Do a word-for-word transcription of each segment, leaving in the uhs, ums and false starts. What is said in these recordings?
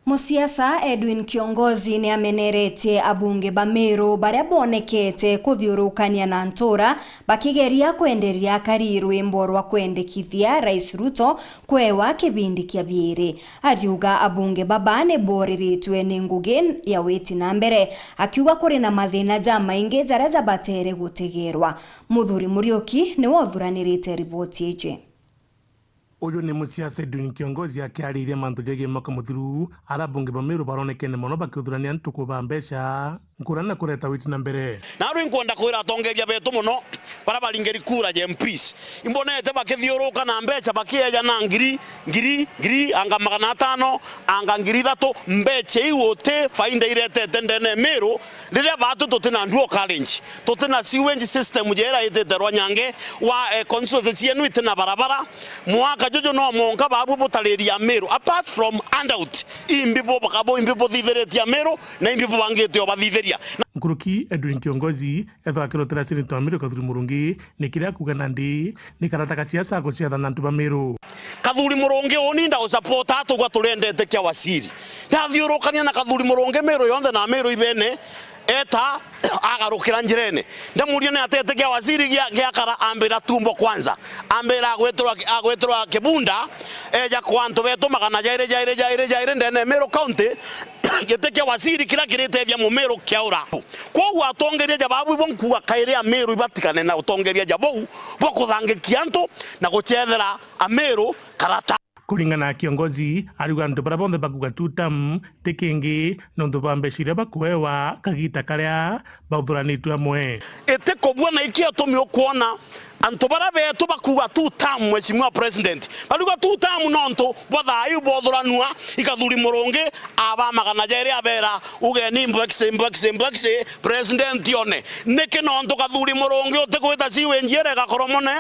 Musiasa Edwin Kiongozi ni ameneretie abunge ba Meru baria bonekete kuthiurukania na ntura bakigeria kwenderia akari rwimbo rwa kwendekithia Rais Ruto kwewa kibindi kia biiri. Ariuga abunge baba ni boriritue ni ngugi ya witi na mbere, akiuga kuri na mathina jamaingi jaria jabatere gutegerwa. Muthuri Muriuki niwe uthuranirite riboti iji. Uyu ni musiasa Edwin Kiongozi akiariria mantu jegii mwaka muthiru, aria abunge ba Meru baronekene mono bakiuthurania ntuku ba mbeca, nkurani na kureta witi na mbere. Naarua inkwenda kwira atongeria betu mono, baria baringiri kura ja M Ps, imbonete bakithiuruka na mbeca bakieja na ngiri, ngiri, ngiri, anga magana atano, anga ngiri ithatu, mbeca iu uti faida iretete ndene ya Meru, riria batu tuti na dual carriage, tuti na sewage system jera itite Rwanyange, wa, eh, constituency cienu iti na barabara, mwaka juju no mwanka babu butariria Meru. Apart from handout, imbi bo bakabo, imbi buthithiritie Meru, na imbi bubangite ubathithiria. Nkuruki Edwin Kiongozi, ethwa akirotera Senate wa Meru Kathuri Murungi, ni kiria akuga nandi ni karata ka siasa guciathana antu ba Meru. Kathuri Murungi uni ndausupport, atugwa turendete kia waziri. Ndathiurukania na Kathuri Murungi Meru yonthe na Meru ibene, eta agarukira njirene. Ndamuria ni atete kia waziri gia, giakara, ambira tumbo kwanza. Ambira agwitirwa, agwitirwa kibunda, eja kwa antu betu magana jairi, jairi, jairi, jairi ndene ya Meru County, giti kia waziri kiria kiritethia Mumiru kiaura. Kwou atongeria ja babu ibo nkuga kairi Amiru ibatigane na utongeria ja bou bwa kuthangikia antu na gucethera Amiru karata. Kuringana na Kiongozi, ariuga antu baria bonthe bakuga two term ti kingi nontu bwa mbeca iria bakuewa kagita karia bauthuranitue amwe. Iti kubua na iki atumi ukwona antu baria betu bakuga two term, Mheshimiwa President, bariuga two term nontu bwa thaa iu bothuranua, i Kathuri Murungi aba magana jairi abera, ugeni mbwekise, mbwekise, mbwekise, President one. Niki nontu Kathuri Murungi utikwita sewage iria igakoromone,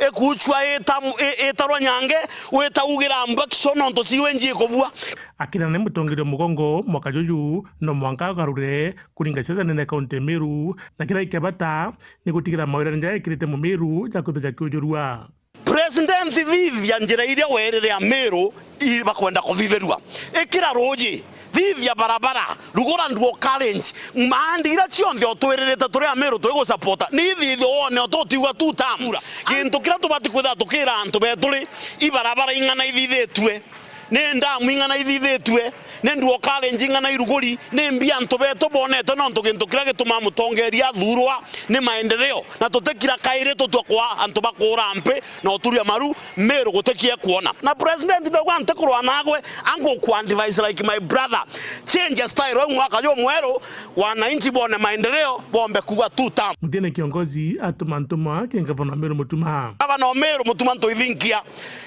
ikuchwa ita, i-, itarwa nyange, wita ugira mbwekise nontu sewage ikubua. Akirana ni mutongeria mugongo mwaka juju, no mwanka agarure kuringa siasa nene kaunti ya Meru, na kiria kia bata ni gutigira mawirane jaria ekirite Mumiru ja kwithwa jakiujurua. President, thithia njira iria werire Amiru i-, bakwenda kuthithirua. Ikira ruuji, thithia barabara, rugura nduo college, maandi iria cionthe utwiririte turi Amiru twigusapota, ni ithithio wone utu utiuga tu tamura. Gintu kiria tubati kwithira tukira antu betu ri, i barabara ing'ana ithithitue. Ni ndamu ing'ana ithithitue, ni nduo college ing'ana iruguri, ni mbia antu betu bonete, nontu gintu kiria gitumaa mutongeria athuurwa ni maendeleo, na tutikira kairi tutua kwa antu ba kuura mpi na uturia maru, Miru gutikie kuona. Na President ndauga ntikurwa nagwe, angu ku advise like my brother, change your style, au mwaka jumweru, wananchi bone maendeleo, bombe kuuga tu tam. Muthiene Kiongozi atuma ntuma ki ngavana wa Miru Mutuma. Gavana wa Miru Mutuma ntwithinkia,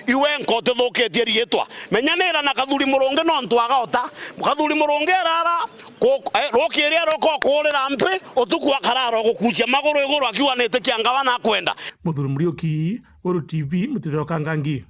iwe nka utithukitie riitwa. Menyanira na Kathuri Murungi nontu agaota. Kathuri Murungi arara, ku-, eh, rukiiri aroka ukuurira mpi, utuku akarara ugukucia maguru iguru akiuga nitikia ngavana akwenda. Muthuri Muriuki, Uru T V, Mutiriro Kangangi.